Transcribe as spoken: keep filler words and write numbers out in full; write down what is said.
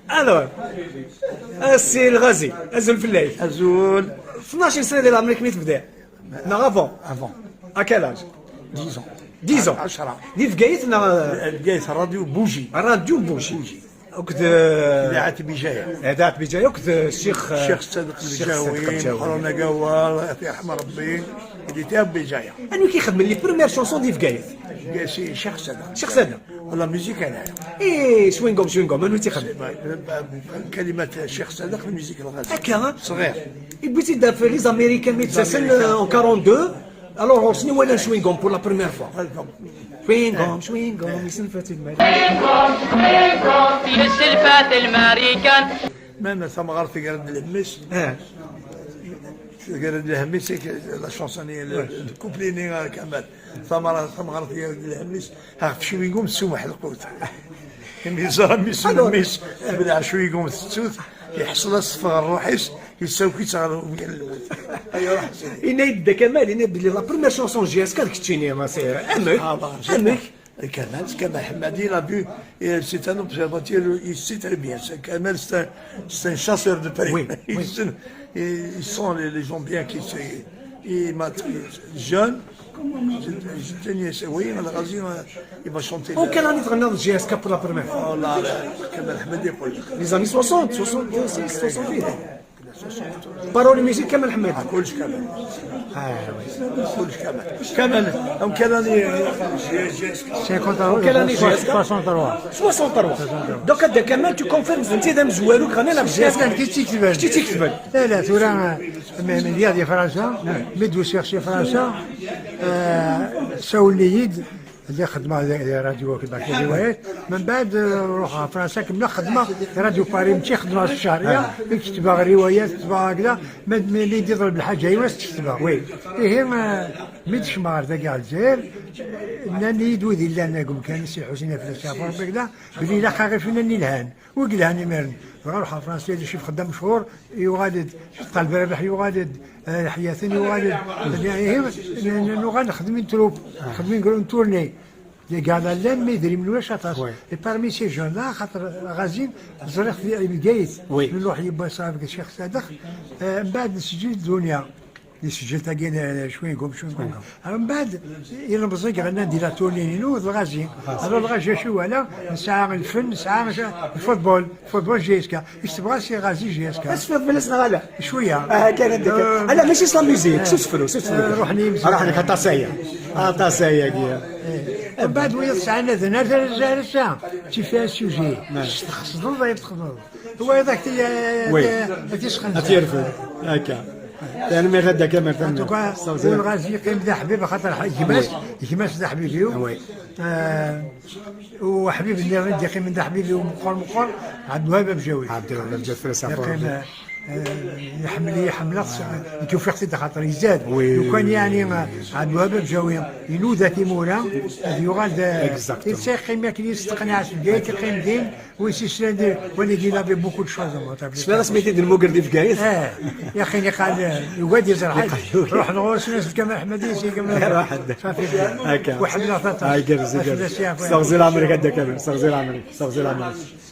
Alors, a si Lɣazi, azul fell-ak. Azul. Tnac sena di l'Amérique mi tebda. Neɣ avant. Avant. À quel âge? Dix ans. Dix ans. Di Bgayet neɣ? Bgayet, Radio Bougie. Radio Bougie. Bougie. Akked, eh, Idaɛat Bijaya. Idaɛat Bijaya, akked, eh, Ccix, eh, Ccix Sadeq Ccix Sadeq Ljawi, Ljawi. Ḥarun Agawal, ad t-yerḥem Rebbi, il était à Bijaya. Anwi i k-ixedmen les premières chansons di Bgayet? Ccix Sadeq. Ccix Sadeq. La musique, elle est. Eh, Chewing Gum, Chewing Gum, anwi i tt-ixedmen? Kalimat Ccix Sadeq, la musique, Lɣazi. Akka? Ṣṣɣir. Yewwi-tt-id ɣef les Américains mi d-ttasen, eh, en quarante-deux. Alors, ɣur-sen i walan Chewing Gum pour la première fois. Chewing Gum, Chewing Gum, yesself-it-id Mari. Yesself-it-id Marikan. Même tamɣart tger-d lhemm-is. Ah. Tger-d lhemm-is, c'est que la chanson, le, le couplet-nni, euh, Kamal. Tamɣart, tamɣart tger-d lhemm-is, ɣef Chewing Gum tessumeḥ lqut. Imi yeẓra mmi-s, alors, mmi-s tebleɛ Chewing Gum tettut, iḥṣel-as teffeɣ ṛṛuḥ-is, yessawek-itt ɣer umkan n lmut. Ay ruḥ sidi. Yenna-yi-d Dda Kamal, yenna-yi-d belli la première chanson J S K d keččini, ma c'est, amek? Ah, bah, amek? Kamal, Kamal Ḥemmadi, il a vu, et c'est un observateur, il sait très bien. C'est Kamal, c'est un, c'est un chasseur de prix. Oui, oui. Il sait, et il sent les, les gens bien qui se, il m'a, jeune, je, je tenais, c'est, oui, Lɣazi, euh, il va chanter. En quelle année تغنى J S K pour la première fois? Oh là là, Kamal Ḥemmadi يقول لك. Les années soixante, soixante-six, soixante-huit. Parole et musique Kamal Ḥemmadi. Ah, كلش Kamal. Ah, oui. كلش Kamal. Kamal, en quelle année, euh, J S K? Cinquante-trois, en quelle année J S K? Soixante-trois. Soixante-trois. Donc, Dda Kamal, tu confirmes, أنت d amezwaru i yeɣnan ɣef J S K. Kečč i tt-iketben. Kečč i tt-iketben. لا، لا، tura, mi, mi lliɣ di Fransa, mi d-usiɣ si Fransa, eh, sawlen-iyi-d, lliɣ xeddmeɣ di, di radio akked Martin Riwayat, من بعد, eh, ruḥeɣ ɣer Fransa, kemmleɣ xeddmeɣ di Radio Paris, mačči xeddmeɣ s ccehriya, i ketbeɣ riwayat, ketbeɣ hekda, ma, mi, mi d-iḍleb lḥaǧa-iw, ad s-tt-ketbeɣ. Oui. Ihi, eh, mi d-kecmeɣ ɣer dagi ɣer Lezzayer, nnan-iyi-d wid illan deg umkan-is, Si Lḥusin Aflas, Ǧaɛfer, hekda, belli ilaq aɣ-iniɣ win yelhan. Wi yelhan imiren? Dɣa ruḥeɣ Fransa, d acif xeddam mechur, yuɣal-d, Ṭaleb Rabeḥ yuɣal-d, eh, Ḥyaten yuɣal-d, ihi, n-, n-, nuɣal nexdem une troupe, nexdem une gr-, une tournée. Deg ala llan, mais idrimen ulac aṭas. Oui. Et parmi ces jeunes-là, xaṭer Ɣazin, ẓriɣ-t di Bgayet. Oui. Nruḥ yiwwas ɣer Ccix Sadeq, eh, mbeɛd nesǧel Dunya. Di tesjelt-agi n, n Chewing Gum, Chewing Gum. Chewing Gum. Mbeɛd, ilemẓi iɣennan di la tournée-inu, d Lɣazi. Lɣazi. Alors, Lɣazi acu wala, nesɛa lfen, nesɛa lfutbol, lfutbol J S K. Is tebɣa si Lɣazi J S K. Ad tecfiḍ fell-as neɣ ala? Cwiya. Ah, kan anda kan. Euh, ala, mačči s la musique, s usefru, s usefru. Euh, ruḥen yimezdaɣ. Ruḥen aṭas aya. Aṭas ayagi. Eh. Mbeɛd wiyaḍ sɛan adnar, ar ass-a, tu fais un sujet. Naam. Txesdeḍ, ay txedmeḍ. Wayeḍ ad t-, oui, ad t-, ad t-isxenzer. Ad t-yerfed. Akka. Tanemmirt a Dda Kamal, tanemmirt. En tout cas, Lɣazi yeqqim d aḥbib, axaṭer ḥa-, gma-s, oui, gma-s d aḥbib-iw. Oui. Eh, u aḥbib nniḍen i d-yeqqimen d aḥbib-iw meqqer, meqqer, Ɛebdelwahab Abjawi. Ɛebdelwahab Abjawi, fell-as yeqqim, eh, iḥemmel-iyi, ḥemmleɣ-t, nekk ufiɣ-t-id axaṭer izad. Oui. Lukan, yeɛni, eh, Ɛebdelwahab Abjawi inuda timura, ad yuɣal d, exactement, yeqqim akken yesteqneɛ s Bgayet, yeqqim din, Wi s-yeslan di, wani il avait beaucoup de choses à montrer. Tesliḍ-as mi t-id-nemmuger di Bgayet? Eh, yaxi niqal, eh, yugad yeẓra ḥaǧa. Ruḥen ɣur-sen, as-d Kamal Ḥmed, as-d Kamal. Ruḥen. Safi. Akka. Weḥd-neɣ taṭṭaṣ. Ah, igerrez, igerrez. Seɣzi leɛmer-ik a Dda Kamal, seɣzi leɛmer-ik, seɣzi leɛmer-ik.